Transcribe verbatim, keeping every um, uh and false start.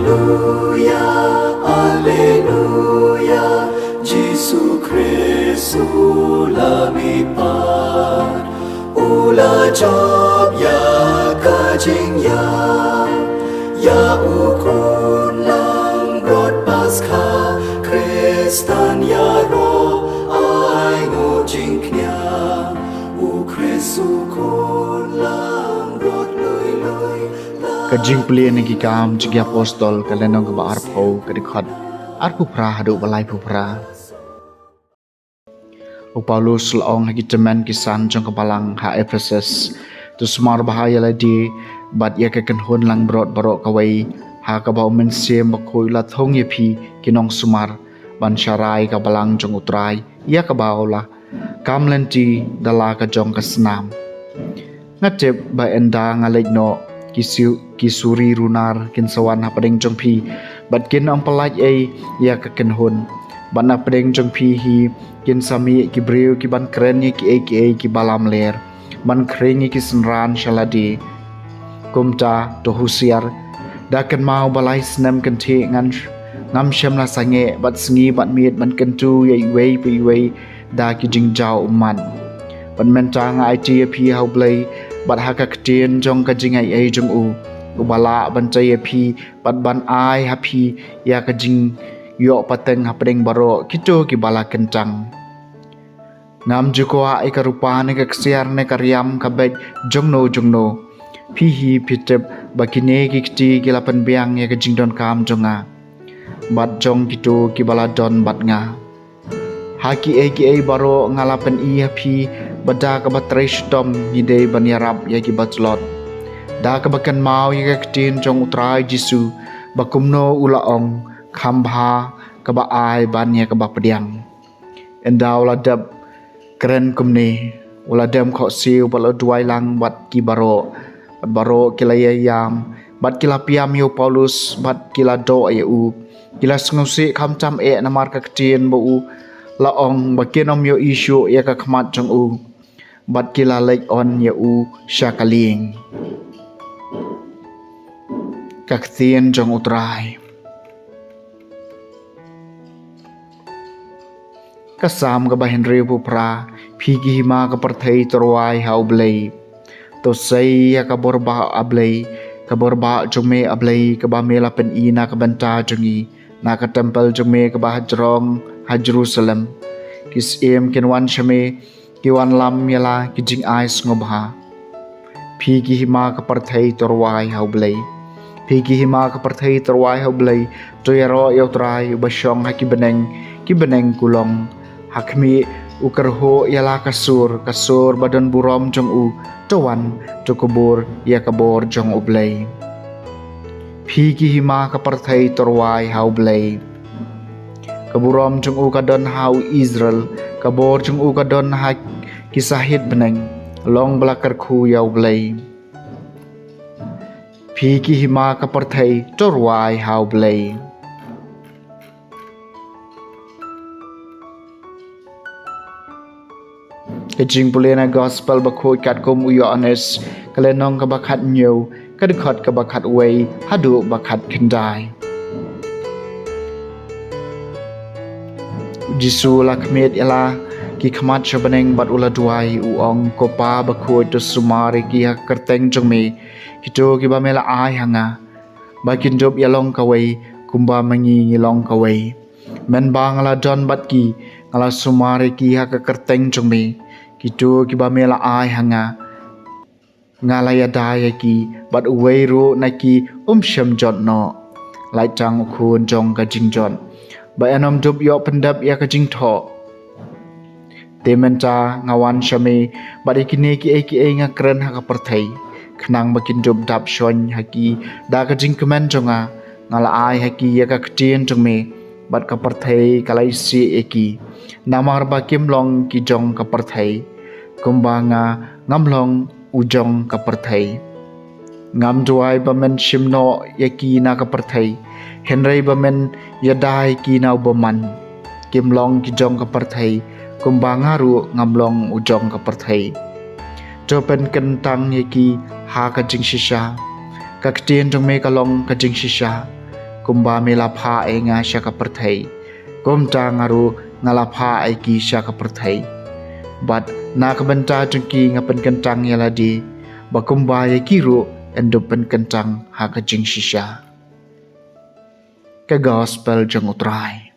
Alleluia, Alleluia, Jisu Khrist u la mihpat, u la jop ïa ka jingïap, ïa u khun langbrot Paskha, Khristan ïaroh ai nguh jingkñia, u Khrist u khun langbrot lui lui. Ka jingpule na ki kam jong ki apostol ka lynnong kaba arphew, ka dkhot arphew phra haduh ba laiphew phra. U Paulus la ong ha ki tymmen ki san jong ka balang ha Ephesus, to sumar bha ïa lade bad ïa ka kynhun langbrot baroh kawei, ha kaba u Mynsiem Bakhuid u la thung ïa phi ki nongsumar ban sharai ka balang jong U Trai, ïa kaba u la kam lynti da la ka jong ka snam. Nga tip ba ynda nga leit noh, ki su-, ki suri runar kin sa wan hapdeng jong phi, bad kin ym pyllait ei ïa ka kynhun. Bad hapdeng jong phi hi kin sa mih ki briew ki ban kren ïa kiei kiei kiba lamler, ban khring ïa ki synran sha lade. Kumta to husiar, da kynmaw ba lai snem kynthih ngan sh-, ngam shym la sangeh bad sngi bad miet ban kyntu ïa iwei pa iwei da ki jingjaw ummat. Bad mynta nga aiti ïa phi ha U Blei bad ha ka ktien jong ka jingaiei jong u, uba lah ban tei ïa phi bad ban ai ha phi ïa ka jingïoh pateng hapdeng baroh kito kiba la kyntang. Ngam ju kwah ïa ka rupa ne ka ksiar ne ka riam ka beit jongno jongno. Phi hi phi tip ba kine ki kti ki la pynbiang ïa ka jingdonkam jong nga bad jong kito kiba la don bad nga. Ha kiei kiei baroh nga la pyni ha phi ba da kaba trei shitom ngi dei ban ïarap ïa kiba tlot, da kaba kynmaw ïa ka ktien jong U Trai Jisu, ba kumno u la ong, kham bha kaba ai ban ïa kaba pdiang. Ynda u la dep kren kumne, u la dem khohsiew bad u la duwai lang bad ki baroh. Bad baroh ki la ïaïam bad ki la pdiang ïa u Paulus bad ki la doh ïa u. Ki la sngewsih khamtam eh namar ka ktien ba u la ong, ba kin ym ïohi shuh ïa ka khmat jong u. Bad ki la leit on ïa u sha ka lieng. Ka ktien jong U Trai. Ka Salm kaba hynriewphew phra. Phi ki hima ka pyrthei, to rwai ha U Blei. To sei ïa ka bor bah, A Blei, ka bor bah jong me, A Blei, kaba me la pyni na ka bynta jong ngi, na ka templ jong me kaba hajrong ha Jerusalem. Ki syiem kin wan sha me, ki wanlam ïa la ki jingai sngewbha. Phi ki hima ka pyrthei, to rwai ha U Blei. Phi ki hima ka pyrthei, to rwai ha U Blei. To ïaroh ïa U Trai uba shong ha ki bneng, ki bneng kulong. Ha khmih u kyrhuh ïa la ka sur, ka sur ba don burom jong u. To wan, to kubur ïa ka bor jong U Blei. Phi ki hima ka pyrthei, to rwai ha U Blei. Ka burom jong u ka don ha u Israel, ka bor jong u ka don ha ki sahit bneng. Long ba la kyrkhu ïa U Blei. Phi ki hima ka pyrthei, to rwai ha U Blei. Ka jingpule na Gospel Bakhuid katkum u Ïoannis, ka lynnong kaba khathynñiew, ka dkhot kaba khatwei haduh ba khatkhyndai. U Jisu u la khmied ïa la ki khmat sha bneng bad u la duwai, u ong, Ko Pa bakhuid, to sumar ïa ki ha ka kyrteng jong me, kito kiba me la ai ha nga, ba kin dup ïa long kawei, kumba ma ngi ngi long kawei. Mynba nga la don bad ki, nga la sumar ïa ki ha ka kyrteng jong me, kito kiba me la ai ha nga, nga la ïada ïa ki, bad uwei ruh na ki um shym jot noh, lait tang u khun jong ka jingjot, ba yn ym dup ïoh pyndep ïa ka jingthoh. Te mynta nga wan sha me, bad ïa kine kiei kiei nga kren ha ka pyrthei, khnang ba kin dup dap shon ha ki da ka jingkmen jong nga. Nga la ai ha ki ïa ka ktien jong me, bad ka pyrthei ka la isih ïa ki, namar ba kim long ki jong ka pyrthei, kumba nga ngam long u jong ka pyrthei. Ngam duwai ba men shim noh ïa ki na ka pyrthei, hynrei ba men ïada ïa ki na u bymman. Kim long ki jong ka pyrthei, kumba nga ruh ngam long u jong ka pyrthei. To pynkyntang ïa ki ha ka jingshisha. Ka ktien jong me ka long ka jingshisha. Kumba me la phah ïa nga sha ka pyrthei, kumta nga ruh nga la phah ïa ki sha ka pyrthei. Bad na ka bynta jong ki nga pynkyntang ïa lade, ba kumba ïa ki ruh yn dup pynkyntang ha ka jingshisha. Ka Gospel jong U Trai.